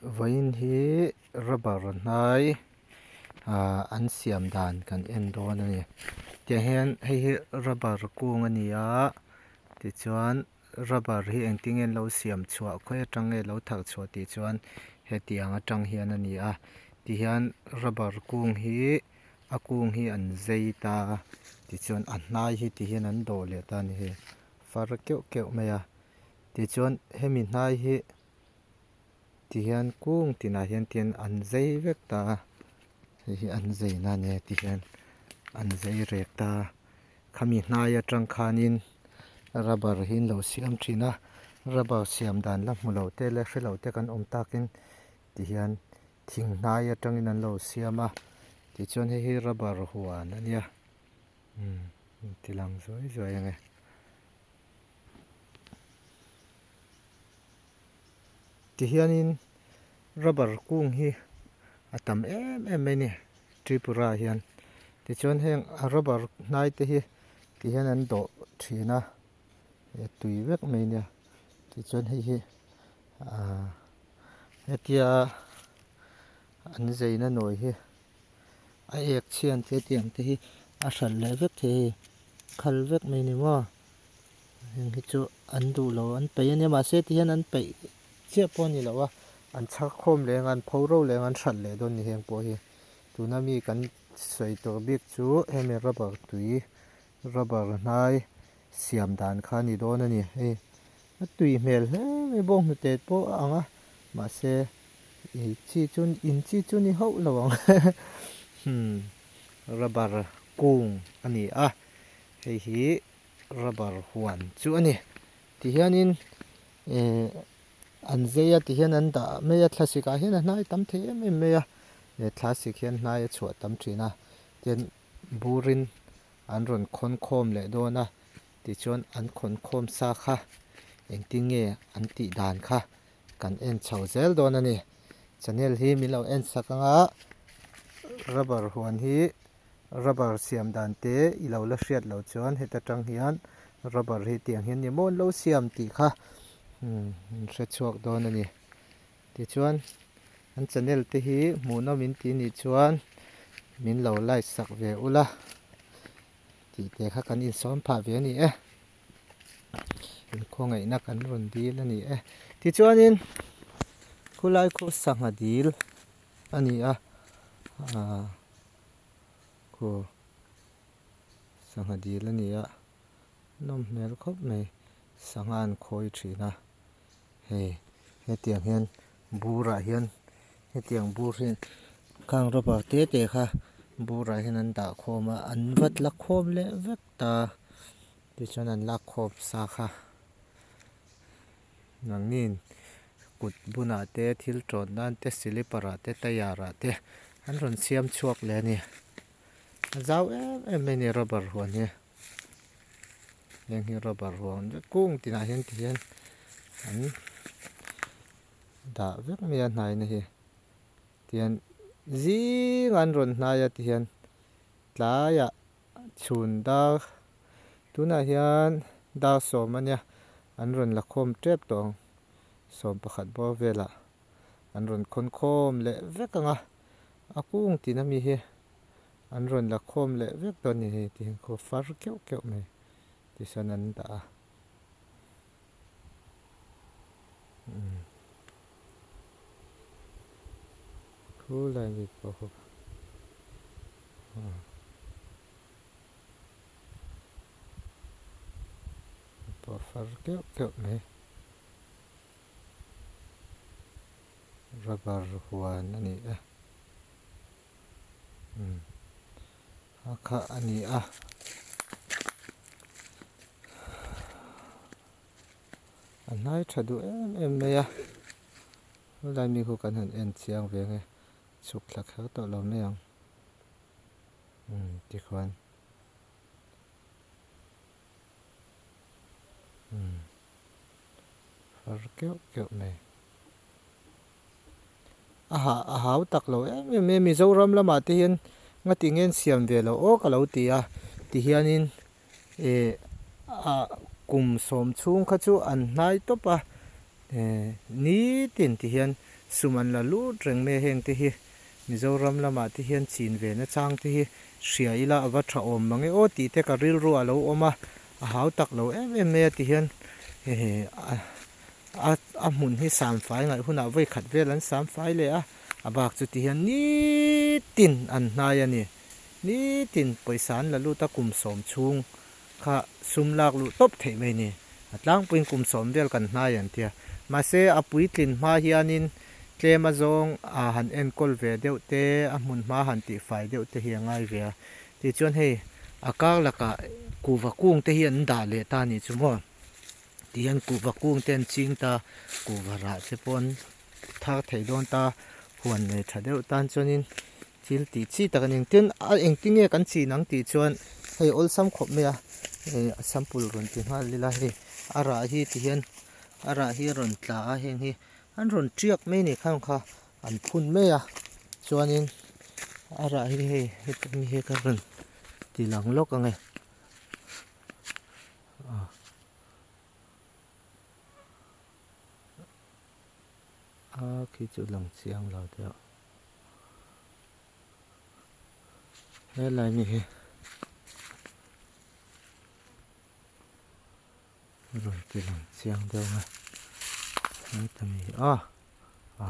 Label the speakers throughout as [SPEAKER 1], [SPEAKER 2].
[SPEAKER 1] Vawiin hi rubber hnai ah an siam dan kan en dawn a ni tiang hian hei hi rubber kung a ni a tichuan rubber hi engtin nge an lo siam chhuah khawi atang nge lo thar chhuah tih chuan hetiang atang hian a ni a tihian rubber kung hi a kung hi an zei ta a tichuan a hnai hi tihian an dawh leh ta a ni hei far keuh keuh mai a tichuan hemi hnai hi tihian kung tinah hian tihian an zei vek ta a hei hi an zei na ania tihian an zei rek ta a khami hnai atang khanin rubber hi an lo siam thin a rubber siam dan la hmu lo te leh hre lo te kan awm takin tihian thing hnai atangin an lo siam a tichuan hei hi rubber huan ania umm ti lang zuai zuai ang e. Tihianin rubber kung hi a tam em em mai a ni Tripura ah hian tichuan heng a rubber hnai te hi tihian an dawh thin a a tui vek mai a nia tichuan hei hi ahh hetia an zeina nawi hi a ek chhian te tiang te hi a hralh leh vek thei a hei khal vek mai a ni maw. Heng hi chu an duh lo an peih a nia mahse ti hian an peih chiah pawh a ni lo a an chhar khawm leh ang an pho ro leh ang an hralh leh dawn a ni heng pawh hi tuna mi kan sawi tur bik chu hemi rubber tui rubber hnai siam dan kha a ni dawn a ni hei a tui hmel hle mai bawng hnute pawh a ang a mahse ei chi chu in chi chu ni hauh lo ang hmm rubber kung a ni a hei hi. Rubber huan chu a ni. Tihianin eh an zei a tihian an dah mai a thlasik ah hian a hnai tam thei em em mai a he thlasik hian hnai a chhuah tam thin a tian burin an rawn khawn khawm leh dawn a tichuan an khawn khawm sa kha engtin nge an tih dan kha kan en chho zel dawn a ni. Channel hi min lo en sak anga rubber huan hi Rubber siam dan te i lo la hriat loh chuan heta tang hian rubber hi tiang hian ni maw an lo siam tih kha in hre chhuak dawn a ni. Tichuan an channel te hi hmuhnawm in tih nih chuan min lo like sak ve ula tih te kha kan insawm phah ve a ni e. Inkhawngaihna kan rawn dil a ni e. Tichuanin khulai khu sangha dil a ni a aaa. Khu sangha dil a ni a nawm hmel khawp mai sangha an khawi thin a hei hetiang hian burah hian hetiang bur hi khang rubber te te kha burah hian an dah khawm a an va tla khawm leh vek ta tichuan an lak khawm sa kha nangnin kut bunah te thil tawn nan te slipper ah te tyre ah te an rawn siam chhuak leh a ni a zau em em mai a ni rubber huan hi heng hi rubber huan vek kung tinah hian ti hian an dah vek mai a hnai na hi tihian zing an rawn hnai a tihian tlaiah chhun dar tunah hian dar sawm a nia an rawn la khawm tep tawh ang 11 bawr velah an rawn khawn khawm leh vek ang a a kung tin ami hi an rawn la khawm leh vek dawn a ni hei tih khaw far keuh keuh mai tisawn an dah a umm khulai mi pawh khaw pawh far keuh keuh mai. Rubber huan a ni e umm a kha a ni a a hnai tha duh em em mai a helai mi khu kan han en chiang ve ang e chhuk thla kher tawh lo mai ang umm tikhuan umm. Far keuh keuh mai. A ha a hau tak lo em em mai a Mizoram lamah te hian ngati nge an siam ve loh aw ka lo ti a tihianin eh ah kum sawm chhung kha chu an hnai tawp a eh nitin tihian. Sum an la lut reng mai a heng te hi Mizoram lamah te hian chin ve na chang te hi hria ila a va tha awm mang e aw tih te ka rilru a lo awm a, a hau tak lo em em mai a ti hian a a hmun hi samfai ngaih hunah vawi khat vel an samfai leh a, a bak chu ti hian nitin an hnai a ni. Nitin pawisa an la lut a kum sawm chhung kha sum lak luh tawp theih mai ni. A tlangpuiin kum sawm vel kan hnai an tia. Mahse a puitlin hma hianin tlem azawng a han enkawl ve deuh te, a hmun hma han tihfai deuh te hi a ngai ve a. Tichuan hei a kar lakah kuhva kung te hi an dah leh ta a nih chu maw. Tihian kuhva kung te an ching ta, kuhva rah te pawh an thar thei dawn ta, huan nei tha deuh tan chuanin Thil tih chi tak a ni. Tin, a engtin nge kan chin ang tih chuan hei awlsam khawp mai a, hei a sample rawn ti nghal ila hei a rah hi ti hian a rah hi a rawn tla a heng hi an rawn tiak mai a ni khang kha an phun mai a chuanin a rah hi hei heti hi ka rawn ti lang lawk ang e. A khi chu lang chiang lo deuh. Helai mi hi rawn ti lang chiang deuh a heta mi hi a a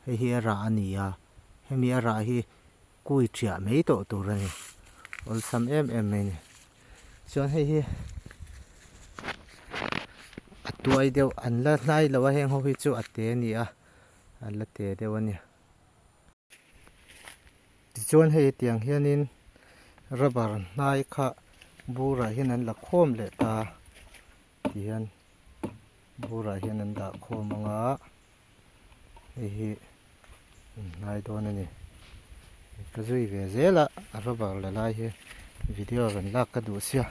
[SPEAKER 1] hei hi a rah a ni a hemi a rah hi kui ṭhiah mai tawh tur a ni awlsam em em mai a ni chuan hei hi a tuai deuh an la hnai lo a heng ho hi chu a te a ni a an la te deuh a ni. Tichuan hei tiang hianin rubber hnai kha burah hian an la khawm leh ta tihian burah hian an dah khawm ang a hei hi an hnai dawn a ni ka zui ve zel a a rubber la lai hi video rawn lak ka duh sia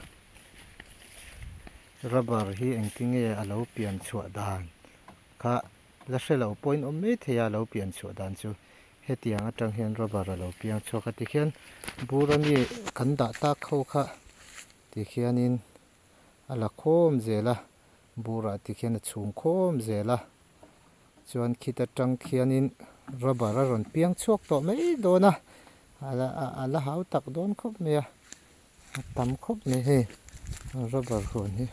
[SPEAKER 1] rubber hi engtinge a lo pian chhuah dan kha. La hre lo pawhin awm mai thei a, lo pian chhuah dan chu hetiang atang hian rubber a lo piang chhuak a tikhian bur ami kan dah tak ho kha tikhianin a la khawm zel a, burah tikhian a chhum khawm zel a, chuan khit atang khianin rubber a rawn piang chhuak tawh mai dawn a, a la hau tak dawn khawp mai a, a tam khawp mai hei rubber huan hi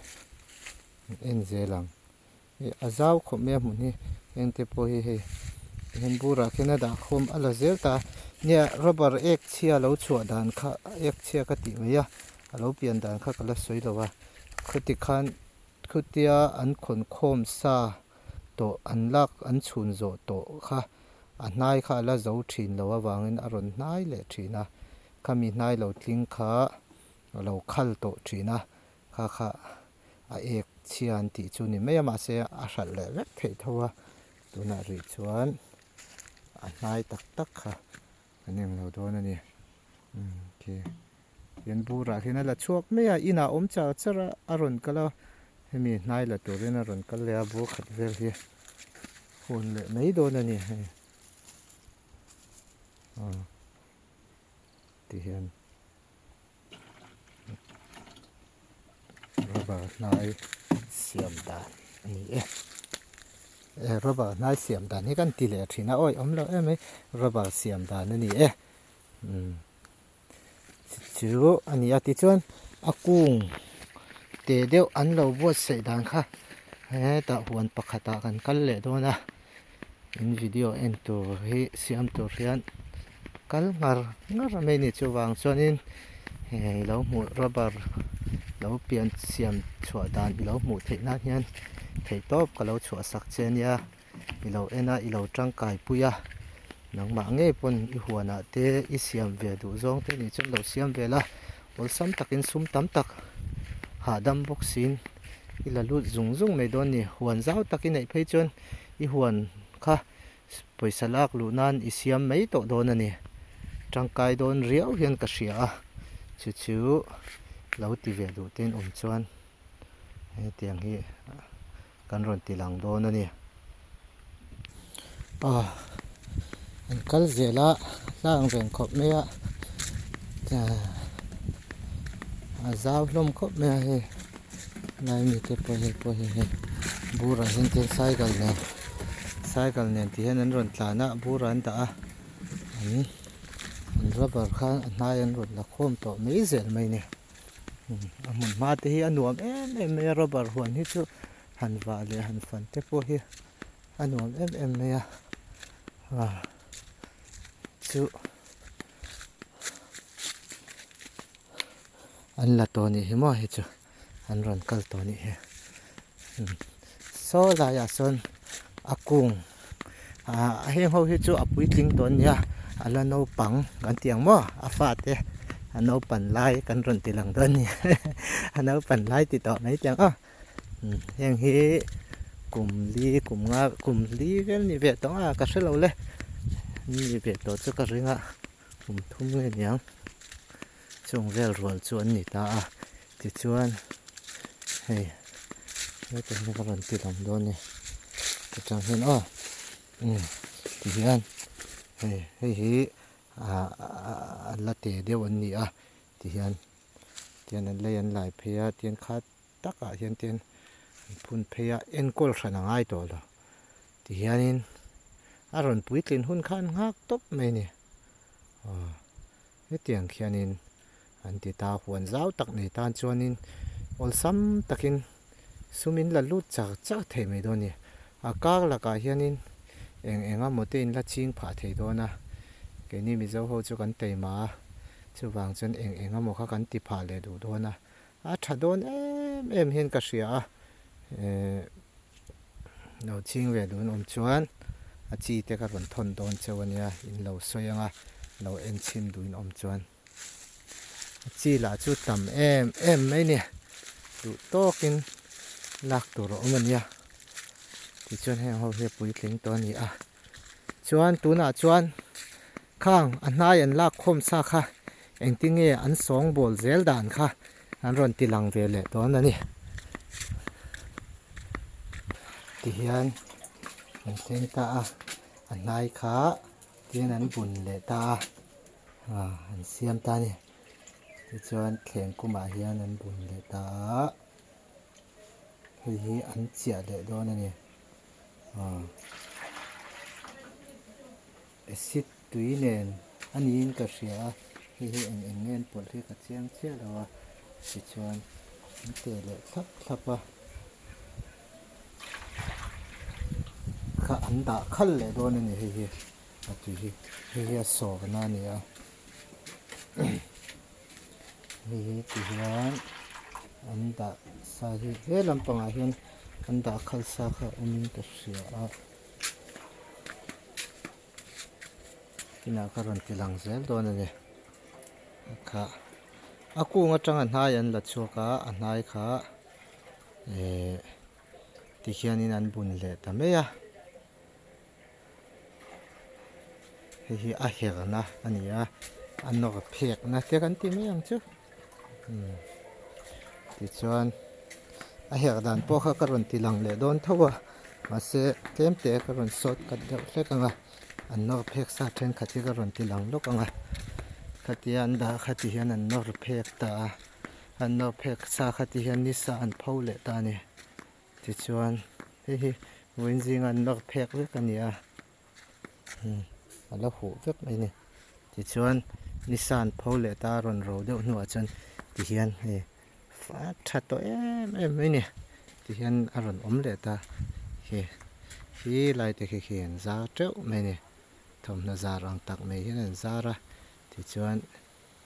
[SPEAKER 1] en zel ang. Ih a zau khawp mai a hmun hi heng te pawh hi hei tihian burah khian a dah khawm a la zel ta a nia rubber ek chhia lo chhuah dan kha ek chhia ka tih mai a a lo pian dan kha ka la sawi lo a khuti khan khutia an khawn khawm sa tawh an lak an chhun zawh tawh kha a hnai kha a la zo thin lo avangin a rawn hnai leh thin a khami hnai lo tling kha a lo khal tawh thin a kha kha a ek chhia an tih chu ni mai a mahse a hralh leh vek theih tho a tunah rih chuan a hnai tak tak kha an eng lo dawn a ni umm khi hian burah hian a la chhuak mai a inah awm char char a a rawn kal a hemi hnai la turin a rawn kal leh a bur khat vel hi hun leh mai dawn a ni hei aw tihian. Rubber hnai siam dan a ni e e rubber hnai siam dan hi kan ti leh thin a awi awm loh em mai rubber siam dan a ni e umm chu a ni a tichuan a kung te deuh an lo buatsaih dan kha hetah huan pakhatah kan kal leh dawn a. In video en tur hi siam tur hian kal ngar ngar mai a ni chuvang chuanin hei lo hmuh rubber lo pian siam chhuah dan i lo hmuh theih nan hian theihtawp ka lo chhuah sak che ania i lo en a i lo tangkai pui a nangmah ngei pawn i huanah te i siam ve duh zawng te nih chuan lo siam ve la awlsam takin sum tam tak hahdam bawk siin i la lut zung zung mai dawn a ni huan zau tak i neih phei chuan. I huan kha pawisa lak luh nan i siam mai tawh dawn a ni. Tangkai dawn riau hian ka hria a, chu chu lo ti ve duh te in awm chuan hetiang hi kan rawn ti lang dawn a ni. Aw an kal zel a hlang reng khawp mai a, a zau hlawm khawp mai a hei. Lai mite pawh hei pawh hi hei burah hian tin cycle nen Cycle nen ti hian an rawn tlan a bur an dah a an an rubber kha a hnai an rawn la khawm tawh mai zel mai a ni a hmun hma te hi a nuam em em mai a rubber huan hi chu han vah leh han fan te pawh hi a nuam em em mai a ah chu an la tawh anih hi maw hei chu. An rawn kal tawh anih hi saw laiah sawn a kung ah heng ho hi chu a puitling tawh ania a la naupang kan tih ang maw a fate a naupan lai kan rawn ti lang dawn a ni a naupan lai ti tawh mai tih ang aw heng hi kum li kum nga kum li vel ni ve tawh ang a ka hrelo le ni ve tawh chu ka ring a kum thum nge niang. Chung vel rual chu an ni ta a, tichuan hei hetah hian ka rawn ti lang dawn a ni, atang hian aw umm tihian hei hei hi ah a la te deuh an ni a tihian tihian an lei an lai phei a tihian kha takah hian tihian an phun phei a enkawl hran a ngai tawh lo tihianin a rawn puitlin hun kha an nghak tawp mai a ni aw. Hetiang khianin an ti ta, huan zau tak nei tan chuanin awlsam takin sumin la lut char char thei mai dawn a ni. A kar lakah hianin eng eng emaw te in la ching phah thei dawn a, keini Mizo ho chu kan teima a, chuvang chuan eng eng emaw kha kan ti phah leh duh dawn a, a tha dawn em em hian ka hria a, eh lo ching ve duh awm chuan a chi te ka rawn thawn dawn cheu a nia in lo sawi ang a lo en chhin duh in awm chuan a chi lah chu tam em em mai a ni duh tawkin lak tur a awm a nia tichuan heng ho hi a puitling tawh a ni a chuan tunah chuan khang a hnai an lak khawm sa kha engtinge an sawngbawl zel dan kha an rawn ti lang ve leh dawn a ni. Tihian an thleng ta a, a hnai kha tihian an bun leh ta a, ah an siam ta a ni. Tichuan thleng kumah hian an bun leh ta a, hei hi an chiah leh dawn a ni. Ah acid tui nen a niin ka hria a hei hi eng eng nge an pawlh hi ka chiang chiah lo a tichuan an teh leh thlap thlap a kha an dah khal leh dawn a ni hei hi a tui hi hei hi a sawrna a ni a hei hi ti hian an dah sa hi he lampangah hian an dah khal sa kha awmin ka hria a. Inah ka rawn ti lang zel dawn a ni kha a kung atang a hnai an la chhuak a a hnai kha ehh tikhianin an bun leh ta mai a hei hi a herna a ni a a nawr phekna te kan ti mai ang chu umm tichuan a herh dan pawh kha ka rawn ti lang leh dawn tho a mahse tlem te ka rawn sawt kat deuh hlek ang a an nawr phek sa thenkhat hi ka rawn ti lang lawk ang a khatia an dah kha ti hian an nawr phek ta a an nawr phek sa kha ti hian nisa an pho leh ta a ni tichuan hei hi vawiin zinga an nawr phek vek a ni a. A la huh vek mai a ni tichuan nisa an pho leh ta a rawn ro deuh hnuah chuan tihian hei a tha tawh em em mai a ni tihian a rawn awm leh ta khi khi lai te khi khi an zar teuh mai a ni thawmhnaw zar ang tak mai hian an zar a tichuan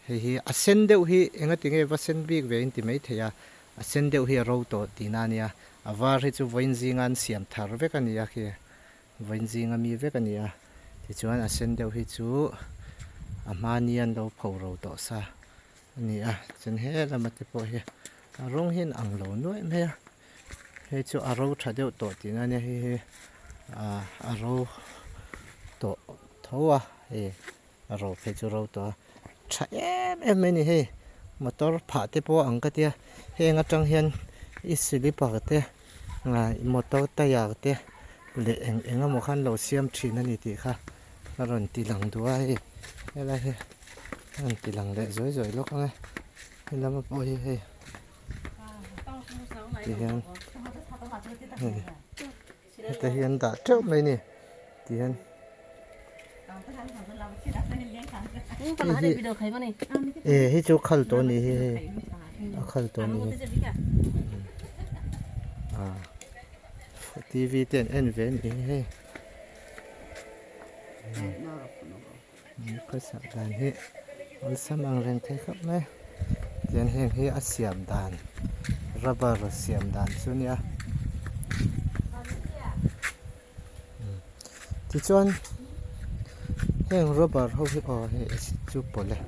[SPEAKER 1] hei hi a sen deuh hi enga tinge va sen bik ve in ti mai thei a a sen deuh hi a ro tawh tihna a nia a var hi chu vawiin zinga an siam thar vek a ni a khi. Vawiin zinga mi vek a ni a, tichuan a sen deuh hi chu a hmani an lo pho ro tawh sa a ni a, chuan he lama te pawh hi a rawng hi an ang lo nuaih mai a, hei chu a ro tha deuh tawh tihna a nia hei hi ah a ro tawh tho a hei a ro phei chu ro tawh a tha em em mai a ni hei motor phah te pawh a ang ka tia heng atang hian i slipper te ah motor tyre te leh eng eng emaw khan lo siam thin a ni tih kha a rawn ti lang duh a hei helai hi a rawn ti lang leh zuai zuai lawk ang e helama pawh hi hei ti hian hei heta hi an dah teuh mai a ni. Tihian e hei chu khal tawh a nih hi hei a khal tawh a nih hi tv te an en ve a nih hi hei khawsak dan hi awlsam ang reng thei khawp mai tihian heng hi a siam dan rubber siam dan chu a nia. Tichuan heng rubber ho hi aw hei acid chu pawlh e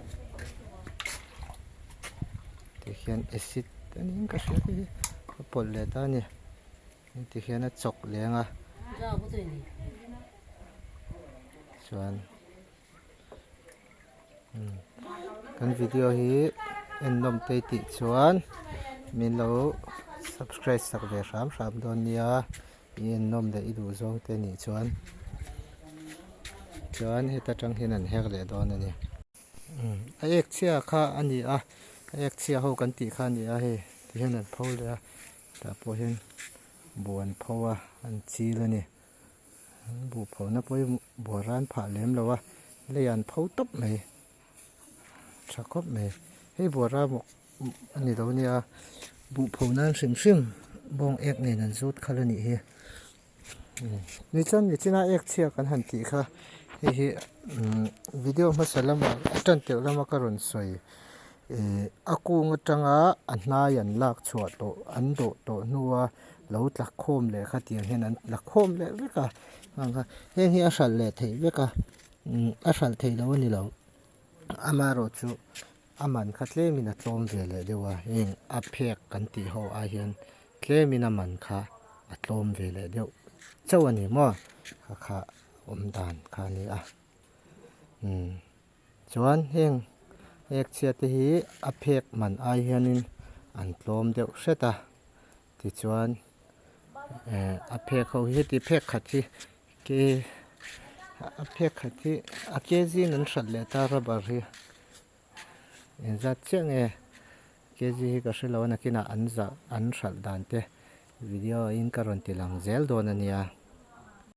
[SPEAKER 1] tihian acid a niin ka hria hei hi a pawlh leh ta a ni tihian a chawk leng a chuan Kan video hi en nawm te tih chuan min lo subscribe sak ve hram hram dawn nia i en nawm leh i duh zawng te nih chuan chuan heta tang hian an her leh dawn a ni a ek chhia kha a ni a a ek chhia ho kan tih kha a ni a hei ti hian an pho leh a tah pawh hian buh an pho a an chil a ni. An buh phona pawh hi buar an phah lem lo a, lei an pho tawp mai, tha khawp mai. Hei buar a a ni lo nia, buh pho nan hrim hrim bawng ek nen an zut khalh a nih hi. Ni chuan nichina ek chhia kan han tih kha hei hi video hmasa lamah a tan tirh lama ka rawn sawi ih a kung atanga a hnai an lak chhuah tawh an dawh tawh hnua. Lo tla khawm leh kha tiang hian an tla khawm leh vek a hang kha heng hi a hralh leh theih vek a a hralh theih loh a ni lo amaherawh chu a man kha tlemin a tlawm ve leh deuh a heng a phek kan tih ho ai hian tlemin a man kha a tlawm ve leh deuh chauh a ni maw kha kha awm dan kha a ni a chuan heng ek chhia te hi a phek man ai hianin an tlawm deuh hret a. Tichuan eh a phek ho hi heti phek khat hi ke a phek khat hi a kg in an hralh leh ta rubber hi engzat chiah nge kg hi ka hrelo a nakinah an zah an hralh dan te video in ka rawn ti lang zel dawn a nia.